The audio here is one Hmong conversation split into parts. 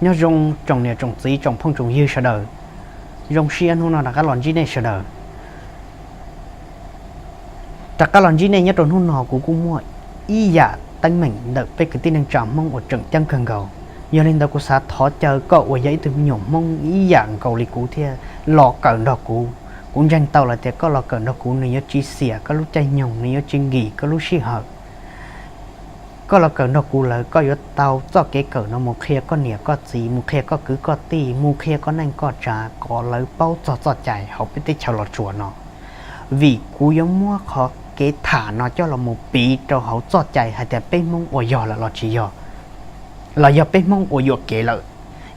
Nyob zoo tsoom niam tsoom txiv tsoom phooj tsoom ywg sawv daws, zoo siab hnub no rov qab los ntsib nej sawv daws. Rov qab los ntsib nej nyob rau hnub no kuv kuj muaj ib yam teeb meem ntawm peb kwv tij neej tsa Hmoob uas tseem ceeb kawg nkaus. Yog li ntawd kuv xav thov caw koj uas yog ib tug me nyuam Hmoob ib yam nkaus li kuv thiab los kawm nrog kuv. Kuv ntseeg tau lawm tias koj los kawm nrog kuv nws yuav tsis xiam koj lub caij nyoog, nws yuav tsis nkim koj lub sij hawm. Koj los kawm nrog kuv lawm koj yuav tau txoj kev kawm no mus qhia koj niam koj txiv, mus qhia koj kwv koj tij, mus qhia koj neej koj tsav kom lawv paub txog txoj cai hauv peb teb chaws Los Tsuas no. Vim kuv yuav muab qhov kev tham no coj los mus piv rau hauv txoj cai hais tias peb Hmoob ua yog lawm los tsis yog, los yog peb Hmoob ua yuam kev lawm.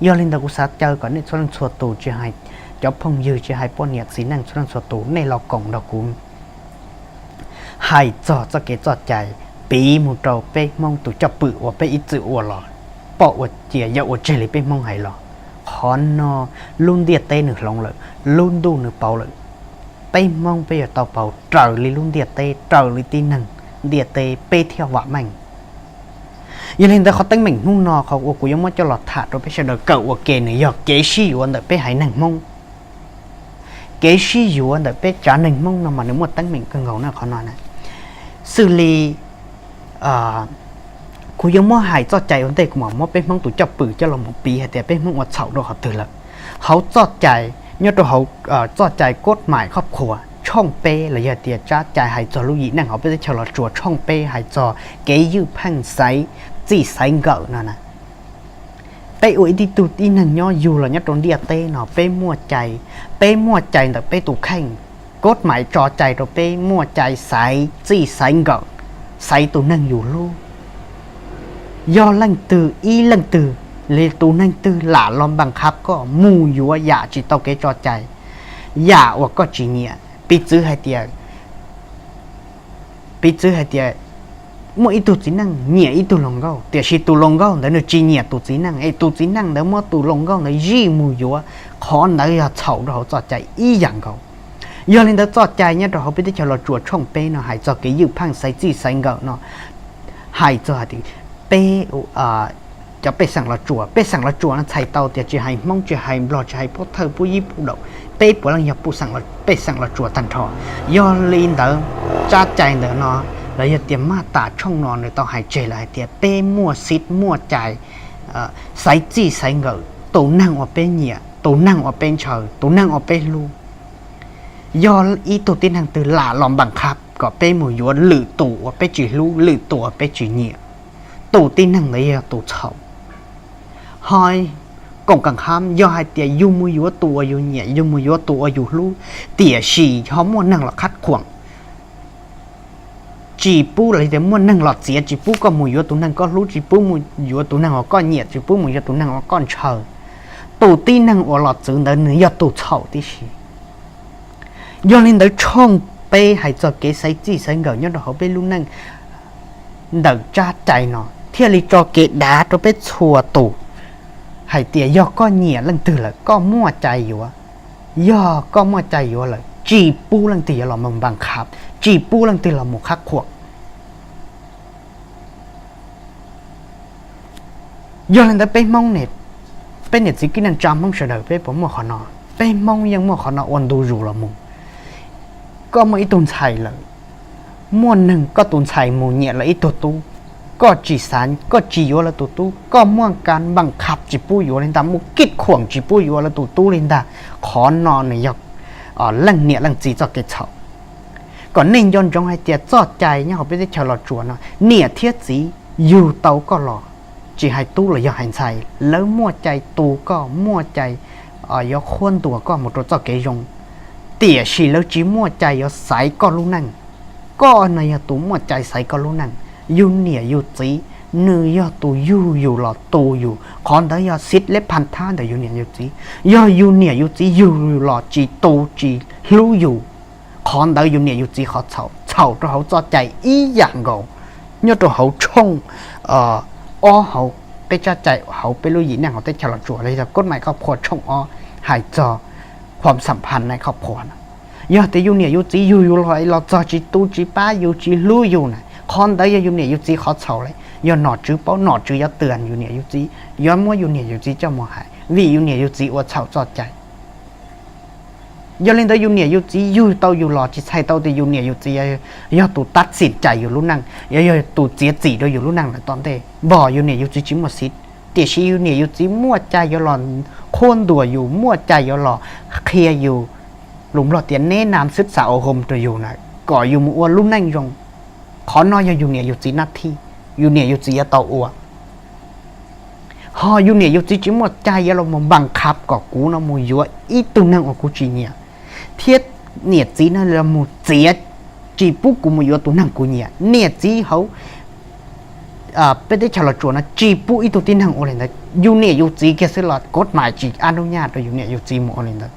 Yog li ntawd kuv xav caw kom nej txhua leej txhua tus, tsis hais cov phooj ywg, tsis hais poj niam txiv neej, txhua leej txhua tus nej los koom nrog kuv hais txog txoj kev txoj cai, piv mus rau peb Hmoob tus coj pwm uas peb ib txwm ua los, poj ua cia yawg ua tseg li peb Hmoob hais los. Qhov no lub ntiaj teb nws hloov lawm, lub ntuj nws pauv lawm. Peb Hmoob peb yuav tau pauv raws li lub ntiaj teb, raws li tib neeg ntiaj teb peb thiaj vam meej. Yog li ntawd qhov teeb meem hnub no qhov uas kuv yuav muab coj los tham rau peb sawv daws kawm ua ke nws yog kev sib yuav ntawm peb haiv neeg Hmoob. Kev sib yuav ntawm peb tsav neeg Hmoob no mas nws muaj teeb meem kawg nkaus na qhov no na. Xws li kuv yuav muab hais txoj cai ua ntej kuv mam muab peb Hmoob tus coj pwm coj los mus piv hais tias peb Hmoob ua txhaum rau qhov twg lawm. Hauv txoj cai, nyob rau hauv txoj cai kod maim khoj khuas tshooj peb los yog tias tsab cai hais txog lub yim neej hauv peb teb chaws Los Tsuas tshooj peb hais txog kev ywj pheej xaiv txij xaiv nkawm no na. Peb ua ib tib tug tib neeg nyob yug los nyob rau ntiaj teb no peb muaj cai, peb muaj cai ntawm peb tus kheej. Kod maim tso cai rau peb muaj cai xaiv txij xaiv nkawm, xaiv tus neeg yus hlub. Yog leej twg ib leej twg, li tus neeg twg lam los npaj qhab koj mus yuav yam tsis tau kev tso cai, yam uas koj tsis nyiam. Piv txwv hais tias, piv txwv hais tias muaj ib tug txiv neej nyiam ib tug hluas nkauj, tiam sis tus hluas nkauj ntawd nws tsis nyiam tus txiv neej es tus txiv neej ntawd muab tus hluas nkauj ntawd zij mus yuav, qhov ntawd yog txhaum rau hauv txoj cai ib yam nkaus. Yog li ntawd txoj cai nyob rau hauv peb teb chaws Los Tsuas tshooj peb no hais txog kev ywj pheej xaiv txij xaiv nkawm no hais txog hais tias peb, cov pej xeem Los Tsuas, pej xeem Los Tsuas no txhais tau tias tsis hais Hmoob tsis hais Nplog tsis hais Pub Thawj Pub Yib Pub Daum, peb puav leej yog pej xeem Los Tsuas tag nrho. Yog li ntawd tsab cai ntawm no los yog tias maj tas tshooj no nws tau hais tseg lawm hais tias peb muaj xiv muaj cai xaiv txij xaiv nkawm tus neeg uas peb nyiam, tus neeg uas peb ntshaw, tus neeg uas peb hlub. Yog ib tug tib neeg twg lam los npaj qhab kom peb mus yuav lwm tus uas peb tsis hlub, lwm tus uas peb tsis nyiam, tus tib neeg ntawd yog tus txhaum. Ho koom kam khab yog hais tias yus mus yuav tus uas yus nyiam, yus mus yuav tus uas yus hlub, tiam sis ho muaj neeg los qhab khuam, tsis pub los tias muaj neeg los txiav, tsis pub koj mus yuav tus neeg koj hlub, tsis pub mus yuav tus neeg uas koj nyiam, tsis pub mus yuav tus neeg uas koj ntshaw, tus tib neeg uas los txwv ntawd nws yog tus txhaum tib si. Yog li ntawd tshooj peb hais txog kev xaiv txij xaiv nkawm nyob rau hauv peb lub neej ntawm tsab cai no thiaj li tso kev dav rau peb txhua tus hais tias yog koj nyiam leej twg lawm koj muaj cai yuav. Yog koj muaj cai yuav lawm tsis pub leej twg yuav los mus npaj qhab, tsis pub leej twg los mus qhab khuam. Yog li ntawd peb Hmoob, peb niam txiv kwv tij neej tsa Hmoob sawv daws peb puas muaj qhov no? Peb Hmoob yeej muaj qhov no ua ntu zus los mus. Koj muaj ib tug ntxhais lawm, muaj neeg koj tus ntxhais mus nyiam lawv ib tug tub, koj tsis xav, koj tsis yuav lawv tus tub, koj muaj kas npaj qhab tsis pub yuav li ntag, muaj kij khuam tsis pub yuav lawv tus tub li ntag. Qhov no nws yog leej niam leej txiv txoj kev txhaum. Kom nej nco ntsoov hais tias txoj cai nyob hauv peb teb chaws Los Tsuas no, niam thiab txiv yug tau koj los, tsis hais tub los yog hais ntxhais, lawv muaj cai tu koj, muaj cai yuav qhuab ntuas koj mus rau txoj kev zoo. Tiam sis lawv tsis muaj cai yuav xaiv koj lub neej. Koj no yog tus muaj cai xaiv koj lub neej. Yus niam yus txiv nws yog tus yug yus los tu yus, qhov ntawd yog xiv leb phaj thab ntawm yus niam yus txiv. Yog yus niam yus txiv yug yus los tsis tu tsis hlub yus, qhov ntawd yus niam yus txiv qhov txhaum, txhaum rau hauv txoj cai ib yam nkaus. Nyob rau hauv tshooj ob hauv peb tsab cai hauv peb lub yim neej hauv teb chaws Los Tsuas los yog kod maim khoj phua tshooj ob hais txog khua xam phaj neej khoj phua no, yog tias yus niam yus txiv yug yus los los txog tsis tu tsis pab yus tsis hlub yus na, qhov ntawd yog yus niam yus txiv qhov txhaum lawm. Yog nom tswv paub, nom tswv yuav twam yus niam yus txiv, yuav muab yus niam yus txiv coj mus hais, vim yus niam yus txiv ua txhaum txoj cai. Yog li ntawd yus niam yus txiv yug tau yus los tsis txhais tau tias yus niam yus txiv yog tus tab txim cais yus lub neej, yog tus txiav txim rau yus lub neej lawm tom ntej. Npog yus niam yus txiv tsis muaj xiv, tiam sis yus niam yus txiv muaj cai yuav los qhuab ntuas yus, muaj cai yuav los qhia yus, lus Nplog tias neb nam xwb xav ua hom rau yus na, kom yus mus ua lub neej zoo. Qhov no yog yus niam yus txiv nab thib, yus niam yus txiv yuav tau ua. Ho yus niam yus txiv tsis muaj cai yuav los mus npam qhab kom kuv no mus yuav ib tug neeg uas kuv tsis nyiam, thiab niam txiv no los mus txiav tsis pub kuv mus yuav tus neeg kuv nyiam. Niam txiv hauv peb teb chaws Los Tsuas no tsis pub ib tug tib neeg ua li ntawd, yus niam yus txiv kiag xwb los kod mais tsis ab nub nyaj rau yus niam yus txiv mus ua li ntawd.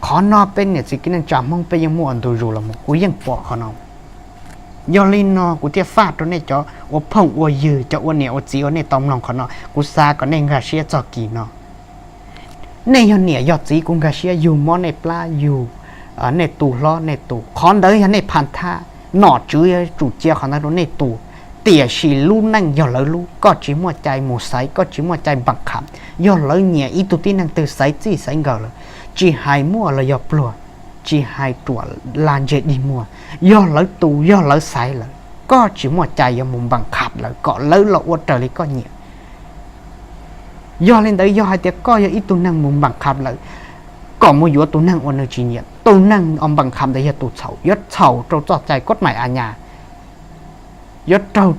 Qhov no peb niam txiv kwv tij neej tsa Hmoob peb yeej muaj ua ntu zus los mus, kuv yeej pom qhov no. Yog li no kuv thiaj faj rau nej cov ua phooj ua ywg, cov ua niam ua txiv uas nej tau mloog qhov no, kuv xav kom nej nkag siab txog kis no. Nej yog niam yog txiv, kuv nkag siab yus mob nej plab, yus, nej tus hlob nej tus, qhov ntawd yog nej phaj thab, nom tswv yuav tsum cia qhov ntawd rau nej tus. Tiam sis lub neej yog lawv lub, koj tsis muaj cai mus xaiv, koj tsis muaj cai npam qham. Yog lawv nyiam ib tug tib neeg twg xaiv txij xaiv nkawm lawm, tsis hais muaj los yog pluag, tsis hais ruam lag ntseg dig muag, yog lawv tus yog lawv xaiv lawm, koj tsis muaj cai yuav mus npam qham lawv kom lawv los ua raws li koj nyiam. Yog li ntawd yog hais tias koj yog ib tug neeg mus npam qham lawv kom mus yuav tus neeg uas nws tsis nyiam, tus neeg uas npam qham ntawd yog tus txhaum, yuav txhaum rau txoj cai kod mais a nyas, yuav raug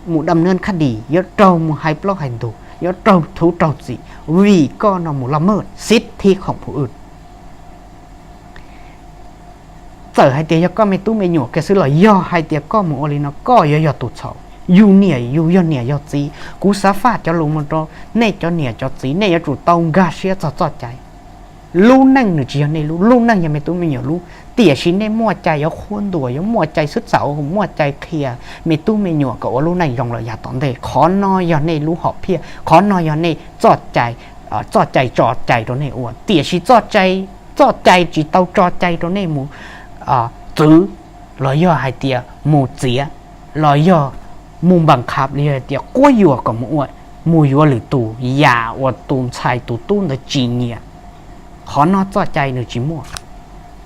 mus dam nab khab dis, yuav raug mus hais plaub hais ntug, yuav raug thuv raug txim, vim koj no mus laj maj xib thib khoom phu wj. Txawm hais tias yog koj me tub me nyuam kiag xwb los yog hais tias koj mus ua li no koj yuav yog tus txhaum. Yus niam yus yog niam yog txiv, kuv xav faj cov lus mus rau nej cov niam cov txiv, nej yuav tsum tau nkag siab txog txoj cai. Lub neej nws tsis yog nej lub, lub neej yog me tub me nyuam lub, tiam sis nej muaj cai yuav qhuab ntuas, yuav muaj cai xwb txaus, muaj cai qhia me tub me nyuam kom ua lub neej zoo lawm yav tom ntej. Qhov no yog nej lub hom phiaj, qhov no yog nej txoj cai, txoj cai tso cai rau nej ua, tiam sis txoj cai tsis tau tso cai rau nej mus txwv, los yog hais tias mus txiav, los yog mus npam qhab, los yog hais tias quab yuam kom mus ua, mus yuav lwm tus yam uas tus ntxhais tus tub ntawd tsis nyiam. Qhov no txoj cai nws tsis muaj,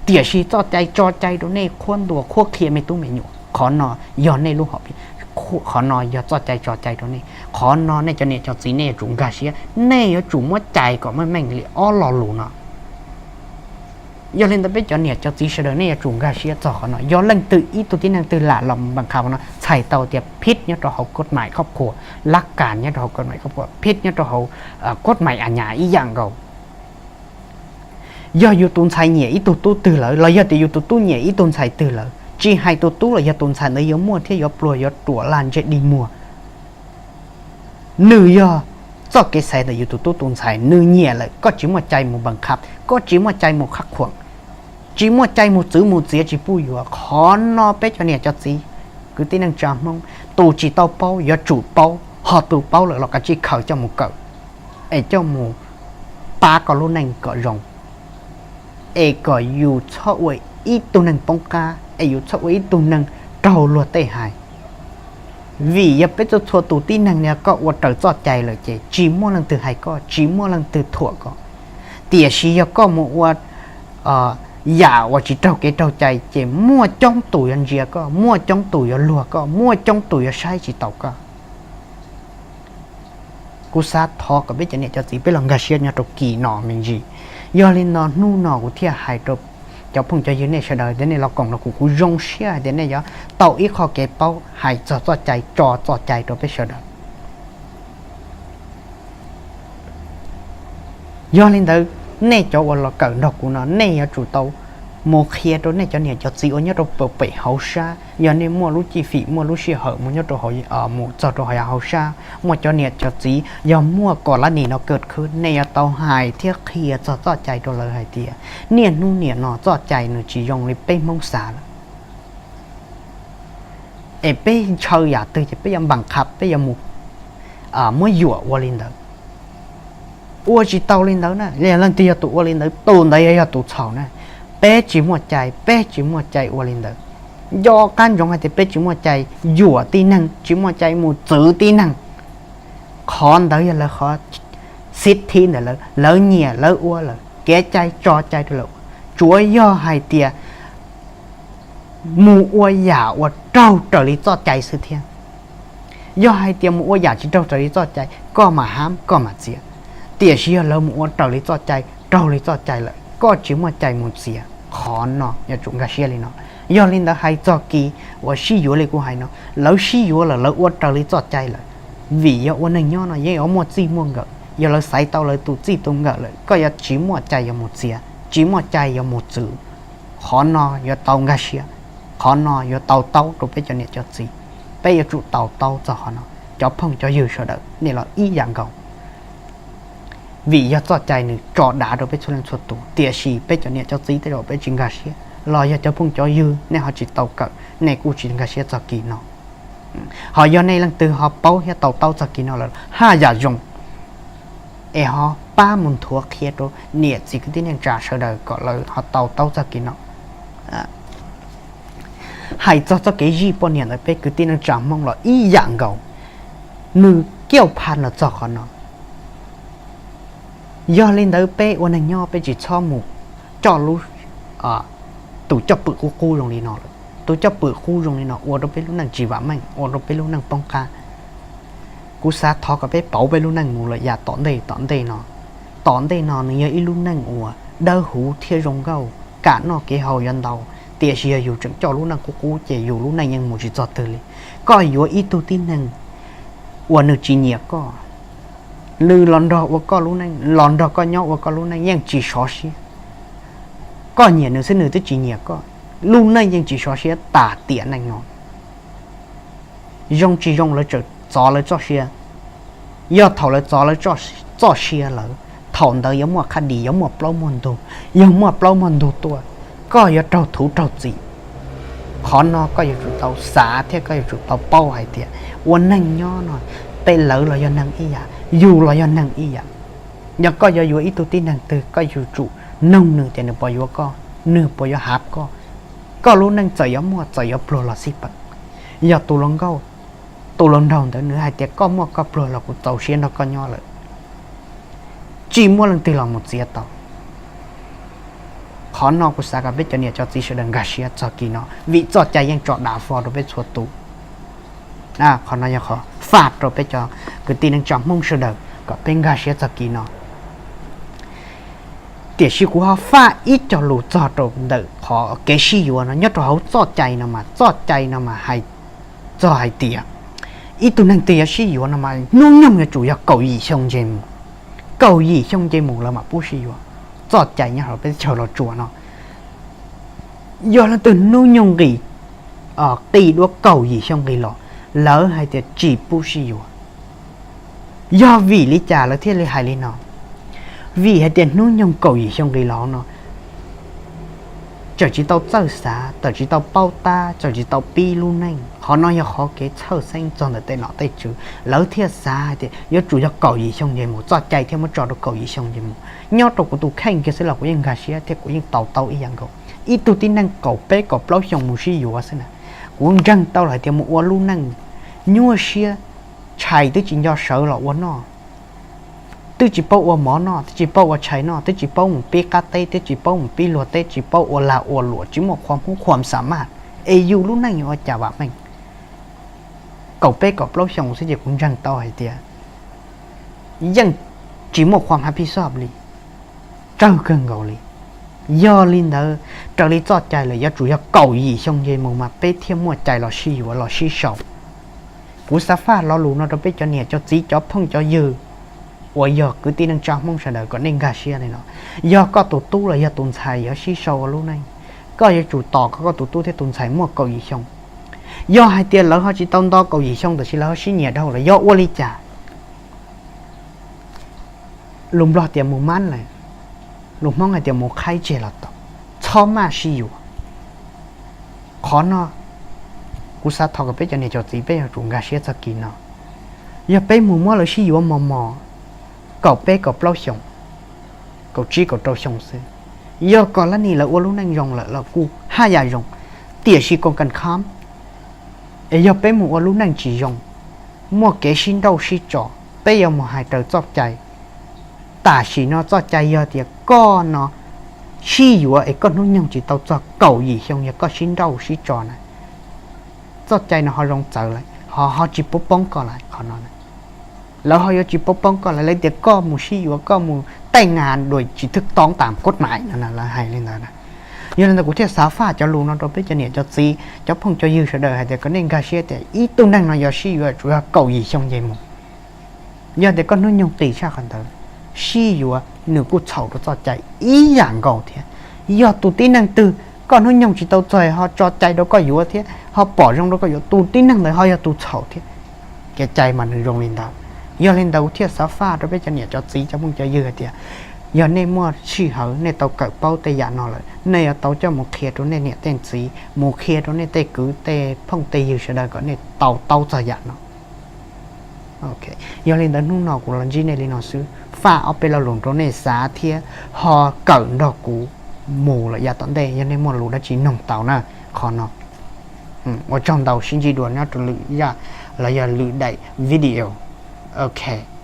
tiam sis txoj cai tso cai rau nej qhuab ntuas qhuab qhia me tub me nyuam, qhov no yog nej lub hom phiaj, qhov no yog txoj cai tso cai rau nej. Qhov no nej cov niam cov txiv nej yuav tsum nkag siab, nej yuav tsum muab cais kom meej meej li ob lo lus no. Yog li ntawd peb cov niam cov txiv sawv daws nej yuav tsum nkag siab txog qhov no. Yog leej twg ib tug tib neeg twg lam los npam qhab no txhais tau tias phij nyob rau hauv kod mais khob khuas, lab kas nyob rau hauv kod mais khob khuas, phij nyob rau hauv kod mais a nyas ib yam nkaus. Yog yus tus ntxhais nyiam ib tug tub twg lawm, los yog tias yus tus tub nyiam ib tug ntxhais twg lawm, tsis hais tus tub los yog tus ntxhais ntawd yuav muaj thiab yuav pluag, yuav ruam lag ntseg dig muag, nws yog txoj kev xaiv ntawm yus tus tub tus ntxhais, nws nyiam lawm koj tsis muaj cai mus npam qhab, koj tsis muaj cai mus qhab khuam, tsis muaj cai mus txwv mus txiav tsis pub yuav. Qhov no peb cov niam cov txiv kwv tij neej tsa Hmoob, tus tsis tau paub yuav tsum paub, ho tus paub lawm los kav tsij khaws coj mus kawm, es coj mus pab koj lub neej kom zoo, es kom yus txhob ua ib tug neeg poob qab, es yus txhob ua ib tug neeg raug luag tej hais. Vim yog peb txhua txhua tus tib neeg no koj ua raws txoj cai lawm ces tsis muaj leej twg hais koj, tsis muaj leej twg thuam koj. Tiam sis yog koj mus ua yam uas tsis raug kev raug cai ces muaj coob tus yuav ntsia koj, muaj coob tus yuav luag koj, muaj coob tus yuav saib tsis taus koj. Kuv xav thov kom peb cov niam cov txiv peb los nkag siab nyob rau kis no me ntsis. Yog li no hnub no kuv thiaj hais rau cov phooj cov ywg nej sawv daws tias nej los koom rau kuv, kuv zoo siab hais tias nej yuav tau ib qho kev paub hais txog txoj cai tso txoj cai rau peb sawv daws. Yog li ntawd, nej cov uas los kawm nrog kuv no nej yuav tsum tau mus qhia rau nej cov niam cov txiv uas nyob rau pem hauv sab, yog nej muaj lub cib fim muaj lub sij hawm mus nyob rau, mus txog rau hauv sab, muaj cov niam cov txiv yog muaj kom lab nim no kawm khwb, nej yuav tau hais thiab qhia txog txoj cai rau lawv hais tias niaj hnub nim no txoj cai nws tsis zoo li peb Hmoob xav lawm. Es peb ntshaw yam twg ces peb yuav npam qhab, peb yuav mus muab yuam ua li ntawd. Ua tsis tau li ntawd na, leej twg yog tus ua li ntawd, tus ntawd yog tus txhaum na. Peb tsis muaj cai, peb tsis muaj cai ua li ntawd. nco qab ntsoov hais tias peb tsis muaj cai yuam tib neeg, tsis muaj cai mus txwv tib neeg. Qhov ntawd yog lawv qhov xiv thi ntawm lawv, lawv nyiam lawv ua lawm, kev cai tso cai rau lawv ua. Tsuav yog hais tias mus ua yam uas raug raws li txoj cai xwb thiab. Yog hais tias mus ua yam tsis raug raws li txoj cai, koj mam ham koj mam txiav. Tiam sis yog lawv mus ua raws li txoj cai, raug li txoj cai lawm, koj tsis muaj cai mus txiav. Qhov no yuav tsum nkag siab li no. Yog li ntawd hais txog kis uas sib yuav li kuv hais no, lawv sib yuav lawm, lawv ua raws li txoj cai lawm, vim yog ua neeg nyob no yeej yuav muaj txij muaj nkawm. Yog lawv xaiv tau lawv tus txij tus nkawm lawm, koj yuav tsis muaj cai yuav mus txiav, tsis muaj cai yuav mus txwv. Qhov no yuav tau nkag siab, qhov no yuav tau taub rau peb cov niam cov txiv. Peb yuav tsum tau taub txog qhov no, cov phooj cov ywg sawv daws nej los ib yam nkaus. Vim yog txoj cai nws tso dav rau peb txhua leej txhua tus, tiam sis peb cov niam cov txiv tej zaum peb tsis nkag siab, los yog cov phooj cov ywg nej ho tsis tau kawm, nej kuj tsis nkag siab txog kis no. Ho yog nej leej twg ho paub thiab tau taub txog kis no lawm haj yam zoo, es ho pab mus nthuav qhia rau niam txiv kwv tij neej tsa sawv daws kom lawv ho tau taub txog kis no. Hais txog txoj kev zij poj niam ntawm peb kwv tij neej tsa Hmoob los ib yam nkaus, nws kiauj pha los txog qhov no. Yog li ntawd peb ua neeg nyob peb tsis txhob mus coj lub, tus coj pwm qub qub zoo li no lawm. Tus coj pwm qub zoo li no ua rau peb lub neej tsis vam meej, ua rau peb lub neej poob qab. Kuv xav thov kom peb pauv peb lub neej mus lawm yav tom ntej tom ntej no. Tom ntej no nws yog ib lub neej uas dawb huv thiab zoo nkauj, kam noj kev haus yuav ntau, tiam sis yog yus tseem coj lub neej qub qub ces yus lub neej yeej mus tsis txog twg li. Koj yuav ib tug tib neeg uas nws tsis nyiam koj, nws los nrog ua koj lub neej, los nrog koj nyob ua koj lub neej yeej tsis sov siab. Koj nyiam nws xwb nws twb tsis nyiam koj, lub neej yeej tsis sov siab tas tiam neej no. Zoo tsis zoo lawv txawm txov lawv txoj sia. Yog thaum lawv txov lawv txoj sia lawm, thaum ntawd yuav muaj qhab dis, yuav muaj plaub muaj ntug, yog muaj plaub muaj ntug tuaj, koj yuav raug thuv raug txim. Qhov no koj yuav tsum tau xav thiab koj yuav tsum tau paub hais tias ua neeg nyob no, tej lawv los yog neeg ib yam, yus los yog neeg ib yam. Yog koj yuav yuav ib tug tib neeg twg koj yuav tsum noog nws tias nws puas yuav koj, nws puas yuav hav koj. Koj lub neej txawm yuav muaj txawm yuav pluag los xij peem, yog tus hluas nkauj, tus hluas nraug ntawd nws hais tias koj muaj koj pluag los kuv txaus siab nrog koj nyob lawm, tsis muaj leej twg los mus txiav tau. Qhov no kuv xav kom peb cov niam cov txiv sawv daws nkag siab txog kis no, vim txoj cai yeej tso dav fo rau peb txhua tus. Qhov no yog qhov faj rau peb cov kwv tij neej tsa Hmoob sawv daws kom peb nkag siab txog kis no. Tiam sis kuv ho faj ib co lus txog rau ntawm qhov kev sib yuav no, nyob rau hauv txoj cai no mas, txoj cai no mas hais txog hais tias ib tug neeg twg yuav sib yuav no mas hnub nyoog yuav tsum yog kaum yim xyoo nce mus. Kaum yim xyoo nce mus lawv mam pub sib yuav. Txoj cai nyob hauv peb teb chaws Los Tsuas no, yog leej twg hnub nyoog nqis, qis dua kaum yim xyoo nqis los, lawv hais tias tsis pub sib yuav. Yog vim li cas lawv thiaj li hais li no? Vim hais tias hnub nyoog kaum yim xyoo nqis los no, txawm tsis tau txawj xav, txawm tsis tau paub tab, txawm tsis tau pib lub neej. Qhov no yog qhov kev txhawj xeeb txog ntawm tej nom tej tswv, lawv thiaj xav hais tias yuav tsum yog kaum yim xyoo nce mus, txoj cai thiaj muab tso rau kaum yim xyoo nce mus. Nyob rau kuv tus kheej kiag xwb los kuv yeej nkag siab thiab kuv yeej to taub ib yam nkaus. Ib tug tib neeg kaum peb kaum plaub xyoo mus sib yuav xwb na, kuv ntseeg tau lawm hais tias mus ua lub neej nyuaj siab, tshais twb tsis nco sawv los ua noj, twb tsis paub ua mov noj, twb tsis paub ua tshais noj, twb tsis paub mus pib qab teb, twb tsis paub mus pib luag teb, tsis paub ua lag ua luam, tsis muaj qhua hmoob qhua xa maj, es yus lub neej yuav ua cas vam meej? Kaum peb kaum plaub xyoo xwb ces kuv ntseeg tau hais tias yeej tsis muaj qhua hmab pib xoj li, tsawg kawg nkaus li. Yog li ntawd, raws li txoj cai lawm yuav tsum yog kaum yim xyoo nce mus mas peb thiaj muaj cai los sib yuav los sib sau. Kuv xav faj lo lus no rau peb cov niam cov txiv cov phooj cov ywg uas yog kwv tij neej tsa Hmoob sawv daws kom nej nkag siab li no. Yog koj tus tub los yog tus ntxhais yuav sib sau ua lub neej, koj yuav tsum tos kom koj tus tub thiab tus ntxhais muaj kaum yim xyoo. Yog hais tias lawv ho tsis tau nto kaum yim xyoo tab sis lawv ho sib nyiam dhau lawm yog ua li cas? Lus Nplog tias mus mab lawm, lus Hmoob hais tias mus qhaib tseg los tau, txhob maj sib yuav. Qhov no kuv xav thov kom peb cov niam cov txiv peb yuav tsum nkag siab txog kis no. Yog peb mus muab lawv sib yuav mos mos kaum peb kaum plaub xyoos, kaum tsib kaum rau xyoo xwb, yog kom lab nim lawv ua lub neej zoo lawm los kuj haj yam zoo. Tiam sis koom kam khab, es yog peb mus ua lub neej tsis zoo, muaj kev sib nrauj sib tso, peb yuav mus hais raws txoj cai. Tam sim no txoj cai yog tias koj no sib yuav es koj hnub nyoog tsis tau txog kaum yim xyoo yog koj sib nrauj sib tso na, txoj cai no ho zoo txawv lawm, ho ho tsis pub poob koj lawm qhov no. Lawv ho yuav tsis pub poob koj lawm, lawv tias koj mus sib yuav, koj mus tej nas dua tsis thwj toob tam kod maiv no, lawv hais li ntawd na. Yog li ntawd kuv thiaj xav faj cov lus no rau peb cov niam cov txiv cov phooj cov ywg sawv daws hais tias kom nej nkag siab tias ib tug neeg no yog sib yuav tsuas yog kaum yim xyoo nce mus. Yog tias koj hnub nyoog qis tshaj qhov ntawd, sib yuav nws kuj txhaum rau txoj cai ib yam nkaus thiab. Yog tus tib neeg twg koj hnub nyoog tsis tau txog ho tso cai rau koj yuav thiab ho pom zoo rau koj yuav, tus tib neeg ntawd ho yog tus txhaum thiab. Kev cai mas nws zoo li ntawd. Yog li ntawd kuv thiaj xav faj rau peb cov niam cov txiv cov phooj cov ywg hais tias yog nej muaj sij hawm nej tau kawm paub tej yam no lawm, nej yuav tau coj mus qhia rau nej niam tej txiv, mus qhia rau nej tej kwv tej phooj tej ywg sawv daws kom nej tau taub txog yam no. Yog li ntawd hnub no kuv los ntsib nej li no xwb, faj ob peb lo lus rau nej xav thiab ho kawm nrog kuv mus lawm yav tom ntej yog nej muaj lus dab tsi noog tau na. Qhov no ua tsaug ntau, sib ntsib dua nyob rau lwm yam los yog lwm daim video. Ok.